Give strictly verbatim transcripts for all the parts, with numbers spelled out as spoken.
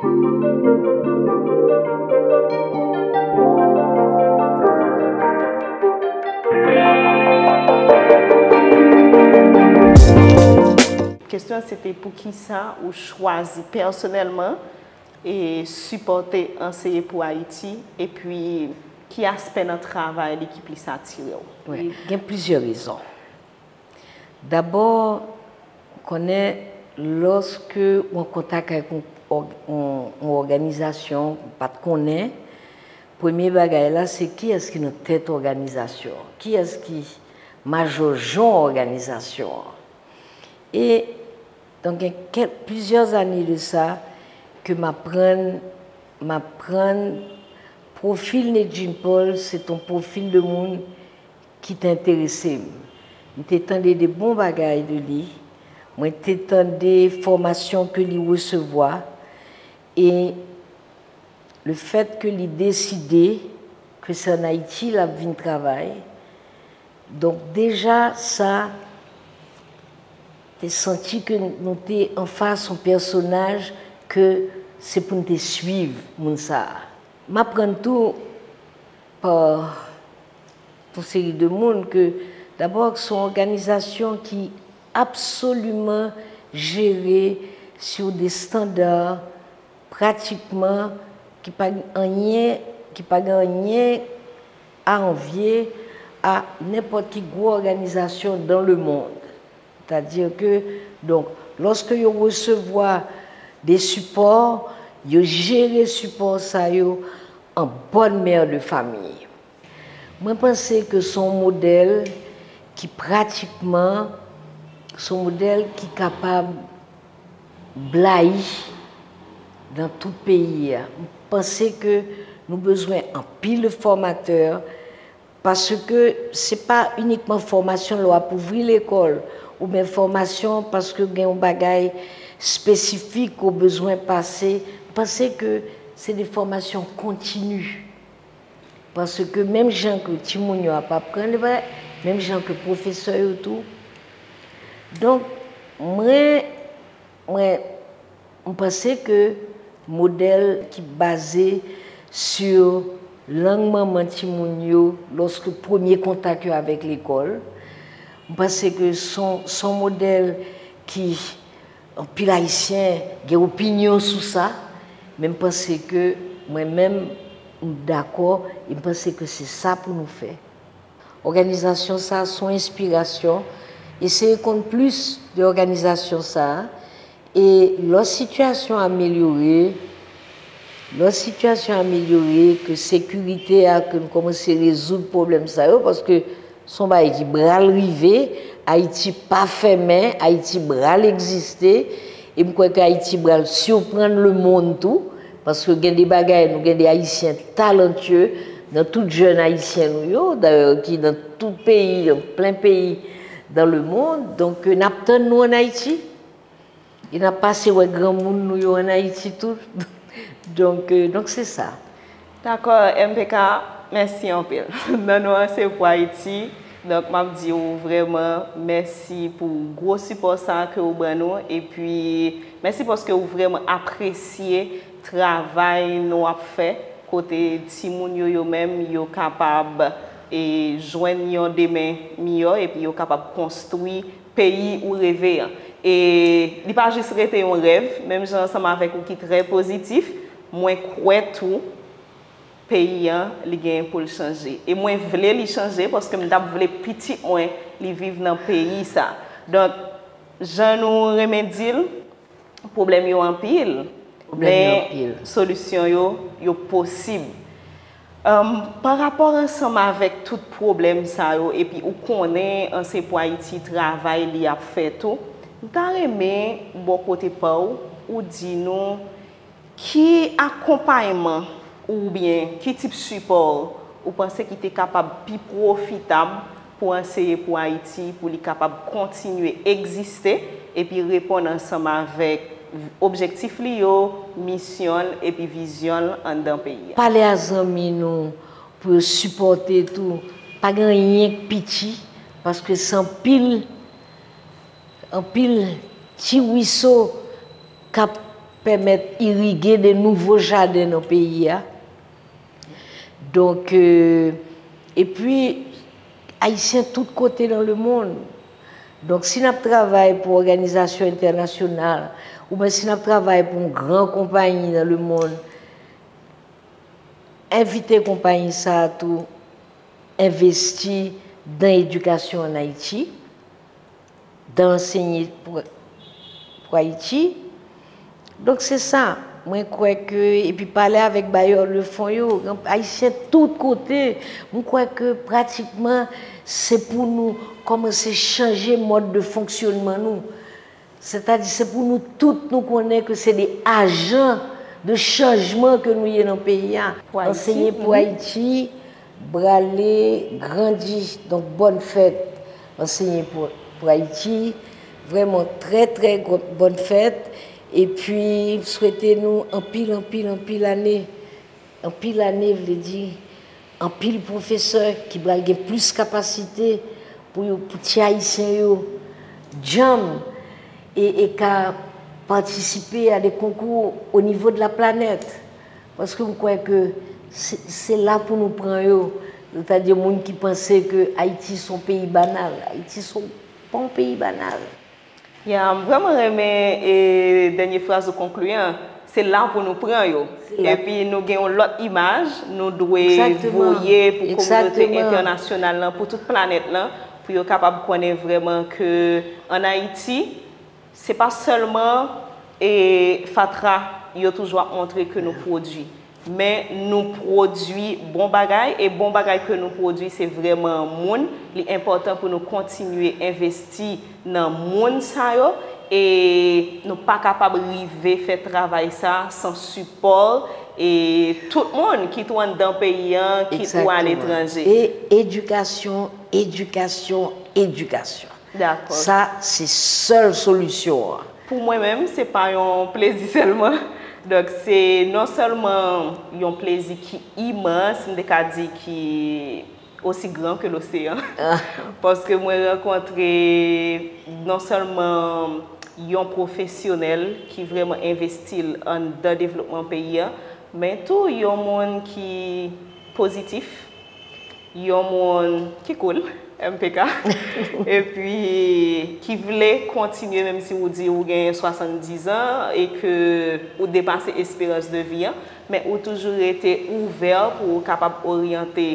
Kesyon an se te poukisa ou chwazi pèsonèlman e sipòte Anseye pou Ayiti, epi ki aspè nan travay li ki plis atire w? Wi, gen plizyè rezon. Dabò, konnen lòske w an kontak avèk yon, yon, yon òganizasyon ou pa t konnen, premye bagay la se kiyès ki nan tèt òganizasyon an, kiyès ki majòjon òganizasyon an. E donk gen kèk plizyè ane de sa ke m aprann m aprann pwofil Nedjine Paul se t on pwofil de moun ki te enterese m. M te tande de bon bagay de li. Mwen te tande fòmasyon ke li resevwa. E lefèt ke li deside ke se ann Ayiti l ap vin travay, donk deja sa te santi ke nou te anfas yon pèsonaj ke se pou n te swiv moun sa a. M aprann tou pa yon seri de moun ke dabò se yon òganizasyon ki absoliman jere sou de standar pratikman ki pa gen anyen ki pa gen anyen a anvye a nenpòt ki gwo òganizasyon dans le monde. Sètadi ke, donk, lòske yo resevwa de sipò, yo jere sipò sa yo an bòn mè de famiy. Mwen panse ke se yon modèl ki pratikman, se yon modèl ki kapab blayi nan tout peyi a. M panse ke nou bezwen anpil fòmatè, paske se pa inikman fòmasyon lè w ap ouvri lekòl oubyen fòmasyon paske gen yon bagay espesifik ou bezwen pase. M panse ke se de fòmasyon kontini. Paske menm jan ke timoun yo ap aprann, menm jan ke pwofesè yo tou. Donk, mwen, mwen, m panse ke modèl ki baze sou lang manman timoun yo lòske premye kontak yo avèk lekòl, m panse ke se yon, se yon modèl ki Anpil Ayisyen gen opinyon sou sa, men m panse ke mwen menm, m dakò e m panse ke se sa pou nou fè. Òganizasyon sa a se yon enspirasyon. Eseye konn plis de òganizasyon sa a. E lò sitiyasyon amelyore, lò sitiyasyon amelyore, ke sekirite a, ke n kòmanse rezoud pwoblèm sa yo, paske se yon bagay ki pral rive, Ayiti pa fèmen, Ayiti pral egziste, e m kwè ke Ayiti pral siprann lemonn tou, paske gen de bagay, nou gen de Ayisyen talantye nan tout jèn Ayisyen nou yo, dayè ki nan tout peyi, nan plen peyi dans le monde, donk n ap tann nou ann Ayiti. E n ap pase wè granmoun nou yo ann Ayiti tou. Donk, euh, donk se sa. Dakò, M P K, mèsi anpil. Nan non an se pou Ayiti. Donk, m ap di w vrèman mèsi pou gwo sipò sa a ke w ban nou. Epi, mèsi paske w vrèman apresye travay nou ap fè, kote timoun yo, yo menm, yo kapab e jwenn yon demen miyò, epi yo kapab konstwi peyi ou reve an. E li pa jis rete yon rèv, menm jan ansanm avèk ou ki trè pozitif, mwen kwè tou peyi an, li genyen pou l chanje. E mwen vle li chanje paske m t ap vle pitit mwen li viv nan peyi sa. Donk, jan nou renmen di l, pwoblèm yo anpil, men solisyon yo, yo posib. Parapò ansanm avèk tout pwoblèm sa yo, epi ou konnen Anseye pou Ayiti travay li ap fè tou, m ta renmen bò kote pa w, ou di nou ki akonpayman oubyen ki tip sipò ou panse ki te kapab pi pwofitab pou Anseye pou Ayiti, pou li kapab kontinye egziste epi reponn ansanm avèk objektif li yo, misyon l epi vizyon l anndan peyi a. Pale a zanmi nou pou yo sipòte tou. Pa gen anyen k piti, paske se anpil, anpil ti wiso k ap pèmèt irige de nouvo jaden nan peyi a. Donk, euh, epi, Ayisyen tout kote nan lemonn. Donk, si n ap travay pou òganizasyon entènasyonal, oubyen si n ap travay pou yon gran konpayi nan lemonn, envite konpayi sa a tou envesti dan edikasyon ann Ayiti, dan ansenye pou, pou Ayiti. Donk, se sa. Mwen kwè ke, epi pale avèk bayè de fon yo, Ayisyen tout kote, mwen kwè ke pratikman se pou nou kòmanse chanje mòd de fonksyonman nou. Sètadi, se pou nou tout nou konnen ke se de ajan de chanjman ke nou ye nan peyi a. Pou Ayiti, Ansenye pou Ayiti, brale, grandi. Donk, bòn fèt, Ansenye pou, pou Ayiti. Vrèman, trè, trè gwo-, bòn fèt. Epi, swete nou anpil, anpil, anpil ane. Anpil ane vle di anpil pwofesè ki pral gen plis kapasite pou yo, pou ti Ayisyen yo djanm e, e ka patisipe a de konkou o nivo de la planèt. Paske m kwè ke se, se la pou nou pran yo. Sètadi moun ki panse ke Ayiti se yon peyi banal. Ayiti se yon, pa yon peyi banal. Ya, m vrèman renmen e dènye fraz ou konkli an. Se la pou nou pran yo. Epi nou gen yon lòt imaj nou dwe voye pou kominote entènasyonal lan, pou tout planèt lan, pou yo kapab konnen vrèman ke ann Ayiti, se pa sèlman e fatra yo toujou ap montre ke nou pwodui. Men nou pwodui bon bagay, e bon bagay ke nou pwodui se vrèman moun. Li enpòtan pou nou kontinye envesti nan moun sa yo, e nou pa kapab rive fè travay sa san sipò e tout moun, kit ou anndan peyi an, kit ou aletranje. E edikasyon, edikasyon, edikasyon. Dakò. Sa, se sèl solisyon an. Pou mwen menm, se pa yon plezi sèlman. Donk, se non sèlman yon plezi ki imans, m te ka di ki osi gran ke loseyan. Paske mwen rankontre non sèlman yon pwofesyonèl ki vrèman envesti l anndan devlopman peyi a, men tou yon moun ki pozitif, yon moun ki cool, M P K, epi ki vle kontinye, menm si ou di ou gen swasanndizan e ke ou depase esperans de vi an, men ou toujou rete ouvè pou ou kapab oryante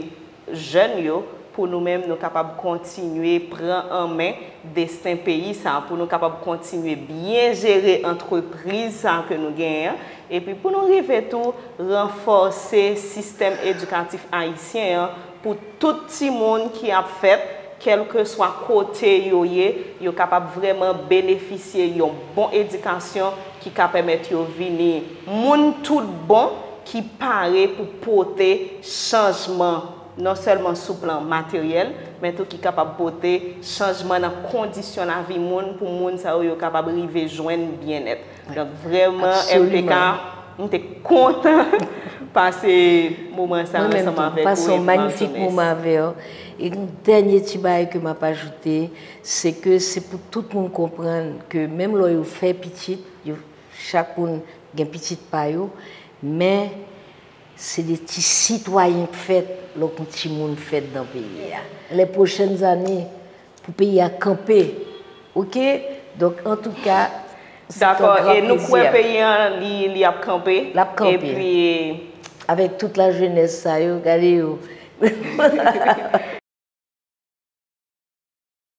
jèn yo, pou nou menm nou kapab kontinye pran an men desten peyi sa, pou nou kapab kontinye byen jere antrepriz sa ke nou genyen an, epi pou nou rive tou ranfòse sistèm edikatif ayisyen an pou tout timoun ki ap fèt, kèlkeswa kote yo ye, yo kapab vrèman benefisye yon bon edikasyon ki ka pèmèt yo vini moun tout bon ki pare pou pote chanjman non sèlman sou plan materyèl, men tou ki kapab pote chanjman nan kondisyon lavi moun pou moun sa yo, yo kapab rive jwenn byennèt. Donk, vrèman, M P K, m te kontan pase moman sa ansanm avèk ou epi Martines. Mwen menm tou, m pase yon manyifik moman avè w. E yon dènye ti bagay ke m ap ajoute, se ke se pou tout moun konprann ke menm lè yo fè pitit, yo, chak moun gen pitit pa yo, men se de ti sitwayen k fèt lè yon timoun fèt nan peyi a. Les prochaines années, pou peyi a kanpe. Oke? Donk, antouka, Dakò, e nou kwè peyi an, li, li ap kanpe. L ap kanpe. Epi, avèk tout lajenès sa yo, gade yo.